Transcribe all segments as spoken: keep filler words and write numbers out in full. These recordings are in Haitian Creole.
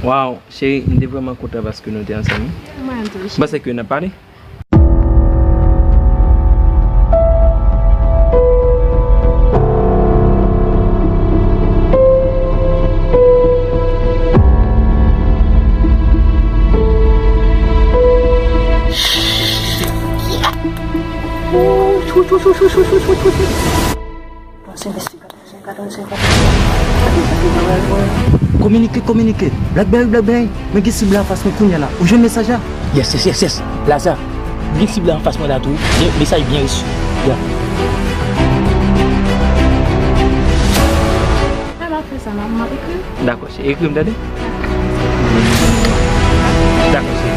Waw, cheri, m te vrèman kontan paske nou te ansanm. Mwen tou, cheri. M panse ke n ap pale. Kominike, kominike. Blackberry, Blackberry. Men gen sib la anfas mwen kounye a la. Ou jwenn mesaj la? Yes, yes, yes, yes. Laza, gen sib la anfas mwen la tou. Gen mesaj byen resi. Ya. Sa m ap fè sa, m ap, m ap ekri. Dakò, cheri. Ekri m, tande? Dakò, cheri.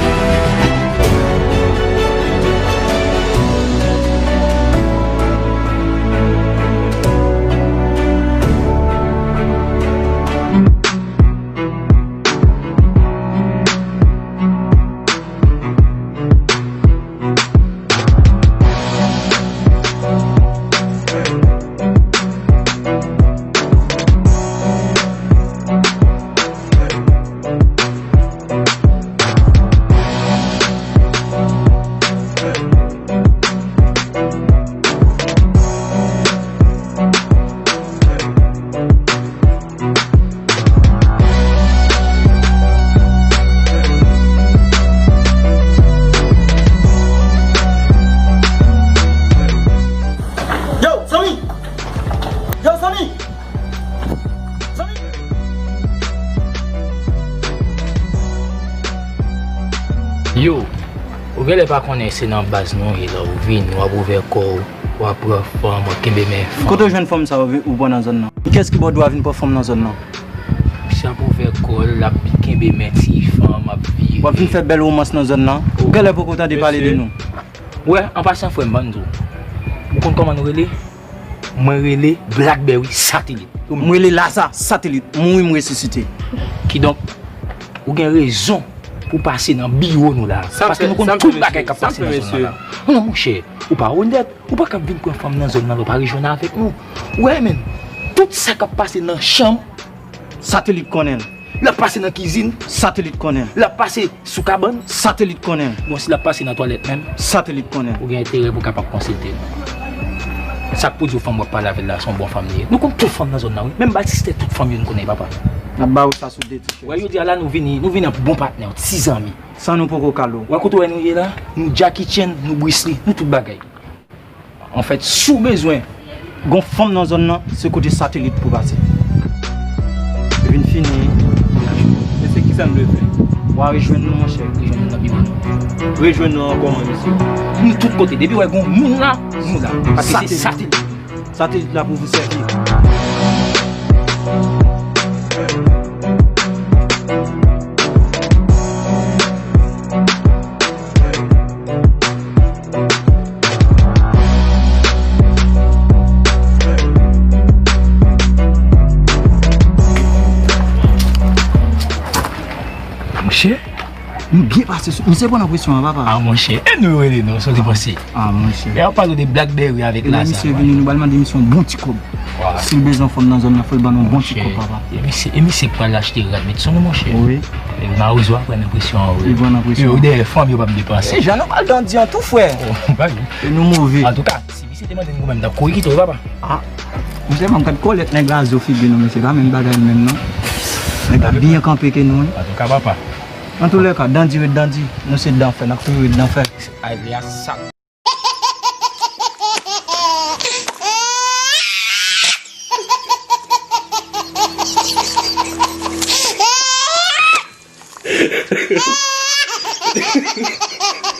Yo, zanmi! Yo, zanmi! Zanmi! Yo, ou genlè pa konnen se nan baz nou ye la, ou vini, w ap ouvè kò w, w ap pran fanm, w ap kenbe men fanm. Kote w jwenn fanm sa yo ou pran nan zòn nan? Kiyès ki ba w dwa vin pran fanm nan zòn nan? Misye ap ouvè kò l, l ap kenbe men ti fanm, ap vire. W ap vin fè bèl womans nan zòn nan? Ou genlè poko tande pale de nou? Wè, an pasan, frè m, ban m di w. Ou konn kòman nou rele? Mwen rele Blackberry Satelit. Mwen rele Laza Satelit. Mouri, m resisite. Kidonk, ou gen rezon pou pase nan biwo nou la. Paske nou konn tout bagay k ap pase nan zòn nan la. Non, non, monchè, ou pa onèt. Ou pa kab vin pran fanm nan zòn nan, lè w pa rejwenn avèk nou. Ou wè, menm, tout sa k ap pase nan chanm, Satelit konnen l. L ap pase nan kizin, Satelit konnen l. L ap pase sou kabann, Satelit konnen l. Bon, si l ap pase nan twalèt menm, Satelit konnen l. Ou gen enterè pou w kapab konsilte l. Sa k pou di w fanm w ap pale avè l la, se yon bon fanm li ye. Nou konn tout fanm nan zòn nan, wi. Menm batistè tout fanm yo nou konnen, papa. N ap ba w sa sou deti, cheri. Wè, jodi a la, nou vini, nou vini an bon patnè, ti zanmi. San nou poko kale w. Wè kote w wè nou ye la? Nou Jackie Chan, nou Bruce Lee, nou tout bagay. Anfèt, si w bezwen gon fanm nan zòn nan, se kote Satelit pou pase. Vin fini. Mesye, kisa m dwe fè? W a rejwenn nou, monchè. Rejwenn nou nan biwo nou. Rejwenn nou an kòman, mesye? Nou tout kote. Depi w wè gon moun la, nou la. Paske se Satelit. Satelit la pou vou sèvi. Monchè, nou byen pase sou. Misye pran nan presyon an, papa. Ah, monchè. E nou yo rele nou, sa w te panse? Ah, monchè. Lè y ap pale de Blackberry avèk Laza. Lè misye vini, nou ba l mande misye yon bon ti kòb. Si l bezwen fanm nan zòn nan, fò l ban nou yon bon ti kòb, papa. E misye, e misye k pral achte rad met sou nou, monchè. Wi. E mawozo a pran nan presyon an, wi. Li pran nan presyon an. Yo, dèyè fanm yo p ap depanse. E jan nou pral Dandi an tou, frè. Oh, ba yo. E nou move. Antouka, si misye te mande n goumen, m t ap kouri kite w, papa. Ah, misye, m gad kòlèt nèg la zo figi nou, mesye, pa menm bagay menm, non. Nèg la byen kanpe ke nou, wi. Antouka, papa. Antoulèka, Dandi ret Dandi. Nou se dan fè, n ap toujou ret dan fè. Ay, li a sa.